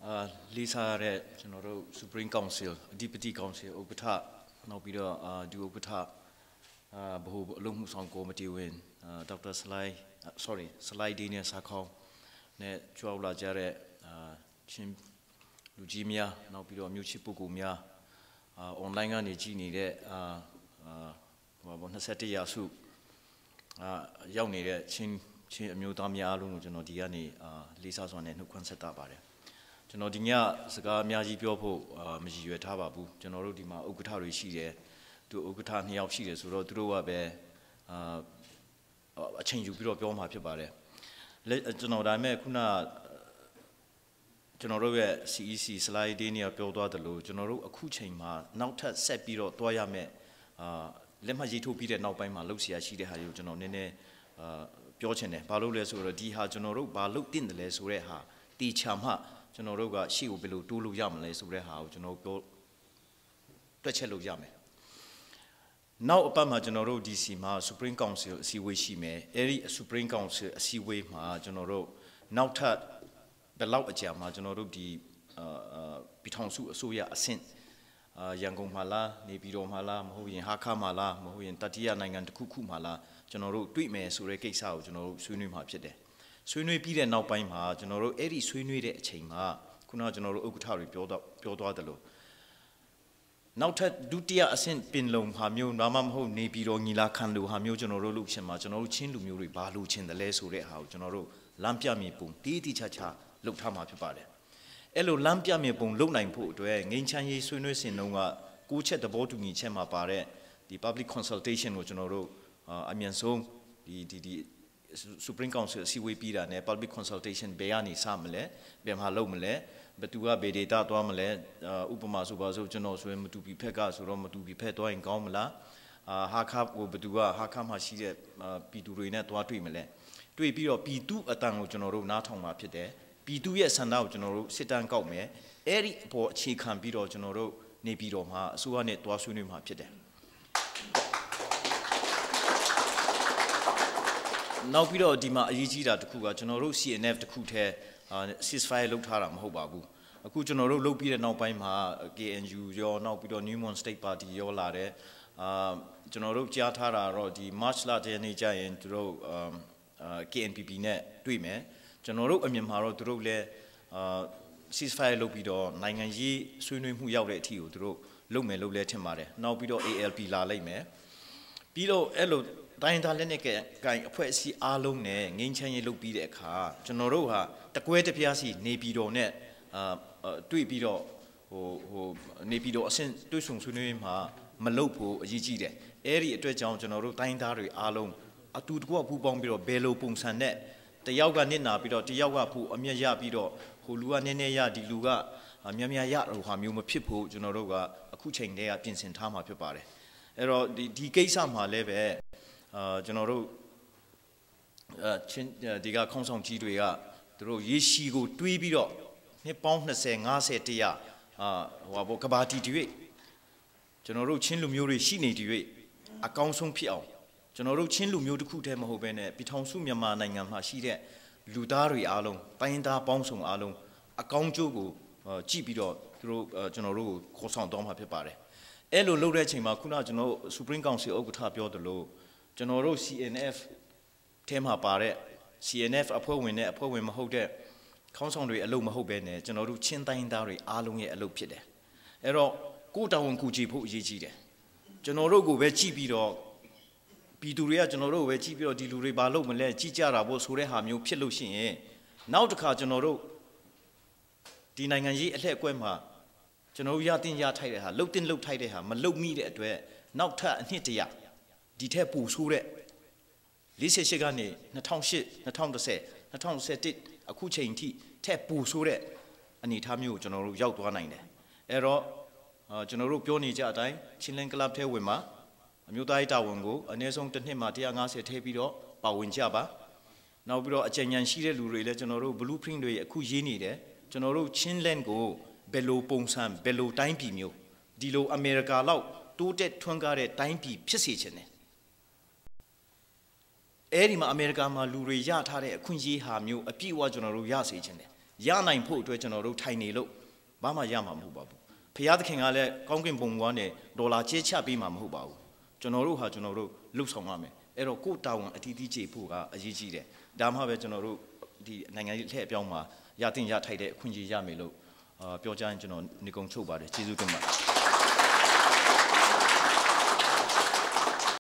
အာလေးစားရတဲ့ကျွန်တော်တို့ Supreme Council အဓိပတိ Council ဥက္ကဋ္ဌနောက်ပြီးတော့အာဒုဥက္ကဋ္ဌအာဗဟိုအလုပ်မှုဆောင်ကော်မတီဝင်အာဒေါက်တာဆလိုင်း sorry ဆလိုင်းဒီနဲ့စာခေါင်းနဲ့ကြွားလာကြတဲ့အာချင်းလူကြီးများနောက်ပြီးတော့မြို့ချစ်ပုဂ္ဂိုလ်များအာ online ကနေကြည့်နေတဲ့အာအာဟိုဘော21ရာစုအာရောက်နေတဲ့ချင်းချင်းအမျိုးသားများအားလုံးကိုကျွန်တော်ဒီကနေအာလေးစားစွာနဲ့နှုတ်ခွန်းဆက်တာပါတယ်ကျွန်တော်ဒီညစကားအများကြီးပြောဖို့အာမရည်ရွယ်ထားပါဘူးကျွန်တော်တို့ဒီမှာဥက္ကဋ္ဌတွေရှိတယ်သူဥက္ကဋ္ဌနှစ်ယောက်ရှိတယ်ဆိုတော့သူတို့ကပဲအာအချိန်ယူပြီးတော့ပြောမှာဖြစ်ပါတယ်လက်ကျွန်တော်ဒါပေမဲ့ခုနကျွန်တော်တို့ရဲ့ CEC slide ဒေးနေပြောသွားတယ်လို့ကျွန်တော်တို့အခုချိန်မှာနောက်ထပ်ဆက်ပြီးတော့တွားရမယ်အာလက်မှတ်ရေးထိုးပြီးတဲ့နောက်ပိုင်းမှာလှုပ်ရှားရှိတဲ့ဟာတွေကိုကျွန်တော်နည်းနည်းအာပြောချင်တယ်ဘာလို့လဲဆိုတော့ဒီဟာကျွန်တော်တို့ဘာလုပ်တင်တယ်လဲဆိုတဲ့ဟာတီချာမှကျွန်တော်တို့ကရှေ့ကိုဘယ်လိုတိုးလို့ရမလဲဆိုတဲ့ဟာကိုကျွန်တော်ပြောတွက်ချက်လို့ရမယ်နောက်အပတ်မှာကျွန်တော်တို့ DC မှာ Supreme Council အစည်းအဝေးရှိမယ်အဲ့ဒီ Supreme Council အစည်းအဝေးမှာကျွန်တော်တို့နောက်ထပ်ဘယ်လောက်အကြာမှာကျွန်တော်တို့ဒီအာပြည်ထောင်စုအစိုးရအဆင့်အာရန်ကုန်မှာလားနေပြည်တော်မှာလားမဟုတ်ရင်ဟာခါမှာလားမဟုတ်ရင်တတိယနိုင်ငံတစ်ခုခုမှာလားကျွန်တော်တို့တွေ့မယ်ဆိုတဲ့ကိစ္စကိုကျွန်တော်တို့ဆွေးနွေးမှာဖြစ်တယ်ဆွေးနွေးပြီးတဲ့နောက်ပိုင်းမှာကျွန်တော်တို့အဲ့ဒီဆွေးနွေးတဲ့အချိန်မှာခုနကကျွန်တော်တို့ဥက္ကဋ္ဌတွေပြောတော့ပြောသွားတယ်လို့နောက်ထပ်ဒုတိယအဆင့်ပင်လုံဟာမျိုးဘာမှမဟုတ်နေပြည်တော်ညီလာခံလူဟာမျိုးကျွန်တော်တို့လုပ်ချင်မှာကျွန်တော်တို့ချင်းလူမျိုးတွေဘာလို့ချင်တယ်လဲဆိုတဲ့ဟာကိုကျွန်တော်တို့လမ်းပြမြေပုံတီးတီးချာချာလုပ်ထားမှာဖြစ်ပါတယ်အဲ့လိုလမ်းပြမြေပုံလုပ်နိုင်ဖို့အတွက်ငင်းချမ်းရေးဆွေးနွေးစင်တုန်းကကိုချက်သဘောတူညီချက်မှာပါတဲ့ဒီ public consultation ကိုကျွန်တော်တို့အမြန်ဆုံးဒီဒီဒီ Supreme Council အစည်းအဝေးပြီးတာနဲ့ public consultation ဘယ်ကနေစမလဲဘယ်မှာလုပ်မလဲဘသူကဘယ် data သွားမလဲဥပမာဆိုပါစို့ကျွန်တော်ဆိုရင်မတူပီဖက်ကဆိုတော့မတူပီဖက်သွားရင်ကောင်းမလားအာဟာခကိုဘသူကဟာခမှာရှိတဲ့ပြည်သူတွေနဲ့သွားတွေ့မလဲတွေ့ပြီးတော့ပြည်သူအတန်ကိုကျွန်တော်တို့နားထောင်မှာဖြစ်တယ်ပြည်သူရဲ့ဆန္ဒကိုကျွန်တော်တို့စစ်တမ်းကောက်မယ်အဲ့ဒီအပေါ်အခြေခံပြီးတော့ကျွန်တော်တို့နေပြည်တော်မှာအစိုးရနဲ့တွားဆွေးနွေးမှာဖြစ်တယ်နောက်ပြီးတော့ဒီမှာအရေးကြီးတာတစ်ခုကကျွန်တော်တို့ CNF တစ်ခုတည်း ceasefire လုပ်ထားတာမဟုတ်ပါဘူးအခုကျွန်တော်တို့လုပ်ပြီးတဲ့နောက်ပိုင်းမှာ KNU ရောနောက်ပြီးတော့ New Mon State Party ရောလာတယ်အာကျွန်တော်တို့ကြားထားတာတော့ဒီ March လတည်းနေ့ကျရင်သူတို့အာ KNPP နဲ့တွေ့မယ်ကျွန်တော်တို့အမြင်မှာတော့သူတို့လည်းအာ ceasefire လုပ်ပြီးတော့နိုင်ငံရေးဆွေးနွေးမှုရောက်တဲ့အထိကိုသူတို့လုပ်မယ်လို့လည်းထင်ပါတယ်နောက်ပြီးတော့ ALP လာလိမ့်မယ်ပြီးတော့အဲ့လိုတိုင်းသားလက်နက်ကင်အဖွဲ့အစည်းအားလုံးနဲ့ငင်းချမ်းရေးလုပ်ပြီးတဲ့အခါကျွန်တော်တို့ဟာတကွဲတပြားစီနေပြည်တော်နဲ့အာတွေ့ပြီးတော့ဟိုဟိုနေပြည်တော်အဆင့်တွေ့ဆုံဆွေးနွေးမှာမလုပ်ဖို့အရေးကြီးတယ်အဲ့ဒီအတွက်ကြောင့်ကျွန်တော်တို့တိုင်းသားတွေအားလုံးအတူတကွပူးပေါင်းပြီးတော့ဘယ်လိုပုံစံနဲ့တယောက်ကနစ်နာပြီးတော့တယောက်ကဖူအမျက်ရပြီးတော့ဟိုလူကနည်းနည်းရဒီလူကများများရဟိုဟာမျိုးမဖြစ်ဖို့ကျွန်တော်တို့ကအခုချိန်တည်းကပြင်ဆင်ထားမှာဖြစ်ပါတယ်အဲ့တော့ဒီဒီကိစ္စမှာလည်းပဲအာကျွန်တော်တို့အချင်းဒီကခေါင်းဆောင်ကြီးတွေကသူတို့ရေရှီကိုတွေးပြီးတော့နှစ်ပေါင်း20 50တရာအာဟိုဟာပေါ့ကဘာတီတရွေ့ကျွန်တော်တို့ချင်းလူမျိုးတွေရှိနေတရွေ့အကောင်းဆုံးဖြစ်အောင်ကျွန်တော်တို့ချင်းလူမျိုးတစ်ခုတည်းမဟုတ်ဘဲနဲ့ပြည်ထောင်စုမြန်မာနိုင်ငံမှာရှိတဲ့လူသားတွေအားလုံးတိုင်းသားပေါင်းစုံအားလုံးအကောင်းကျိုးကိုကြည့်ပြီးတော့သူတို့ကျွန်တော်တို့ကိုခေါ်ဆောင်တော်မှာဖြစ်ပါတယ်အဲ့လိုလုပ်တဲ့အချိန်မှာခုနကကျွန်တော် Supreme Council ဥက္ကဋ္ဌပြောတယ်လို့ကျွန်တော်တို့ CNF ထဲမှာပါတဲ့ CNF အဖွဲ့ဝင်နဲ့အဖွဲ့ဝင်မဟုတ်တဲ့ခေါင်းဆောင်တွေအလုပ်မဟုတ်ဘဲနဲ့ကျွန်တော်တို့ချင်းတိုင်းသားတွေအားလုံးရဲ့အလုပ်ဖြစ်တယ်အဲ့တော့ကိုတာဝန်ကူကြည့်ဖို့အရေးကြီးတယ်ကျွန်တော်တို့ကိုပဲကြည့်ပြီးတော့ပြည်သူတွေကကျွန်တော်တို့ကိုပဲကြည့်ပြီးတော့ဒီလူတွေဘာလုပ်မလဲကြည့်ကြတာပေါ့ဆိုတဲ့ဟာမျိုးဖြစ်လို့ရှိရင်နောက်တစ်ခါကျွန်တော်တို့ဒီနိုင်ငံရေးအလှည့်အကွက်မှာကျွန်တော်တို့ရတင်ရထိုက်တဲ့ဟာလှုပ်တင်လှုပ်ထိုက်တဲ့ဟာမလှုပ်မိတဲ့အတွက်နောက်ထပ်အနှစ်တရာဒီထက်ပိုဆိုးတဲ့48ကနေ2008 2010 2011အခုချိန်ထိထက်ပိုဆိုးတဲ့အနေအထားမျိုးကိုကျွန်တော်တို့ရောက်သွားနိုင်တယ်အဲ့တော့ကျွန်တော်တို့ပြောနေကြအတိုင်းချင်းလင်းကလပ်ထဲဝင်မှာအမျိုးသားရေးတာဝန်ကိုအနည်းဆုံးတစ်နှစ်မှာ150ထည့်ပြီးတော့ပါဝင်ကြပါနောက်ပြီးတော့အကြံဉာဏ်ရှိတဲ့လူတွေလည်းကျွန်တော်တို့ blueprint တွေအခုရေးနေတယ်ကျွန်တော်တို့ချင်းလင်းကိုဘယ်လိုပုံစံဘယ်လိုတိုင်းပြည်မျိုးဒီလိုအမေရိကလောက်တိုးတက်ထွန်းကားတဲ့တိုင်းပြည်ဖြစ်စေချင်တယ်အဲ့ဒီမှာအမေရိကမှာလူတွေရထားတဲ့အခွင့်အရေးဟာမျိုးအပြည့်အဝကျွန်တော်တို့ရစေချင်တယ် ရနိုင်ဖို့အတွက်ကျွန်တော်တို့ထိုင်နေလို့ဘာမှရမှာမဟုတ်ပါဘူး။ဖရာသခင်ကလည်းကောင်းကင်ဘုံကနေဒေါ်လာချေချပေးမှာမဟုတ်ပါဘူး။ကျွန်တော်တို့ဟာကျွန်တော်တို့လှုပ်ဆောင်ရမယ်။အဲ့တော့ကိုယ်တာဝန်အတီးတီးကျေဖို့ကအရေးကြီးတယ်။ဒါမှပဲကျွန်တော်တို့ဒီနိုင်ငံရေးလှည့်အပြောင်းမှာရတင်ရထိုက်တဲ့အခွင့်အရေးရမယ်လို့အာပြောကြရင်ကျွန်တော်နေကုံချုပ်ပါတယ်ကျေးဇူးတင်ပါတယ်။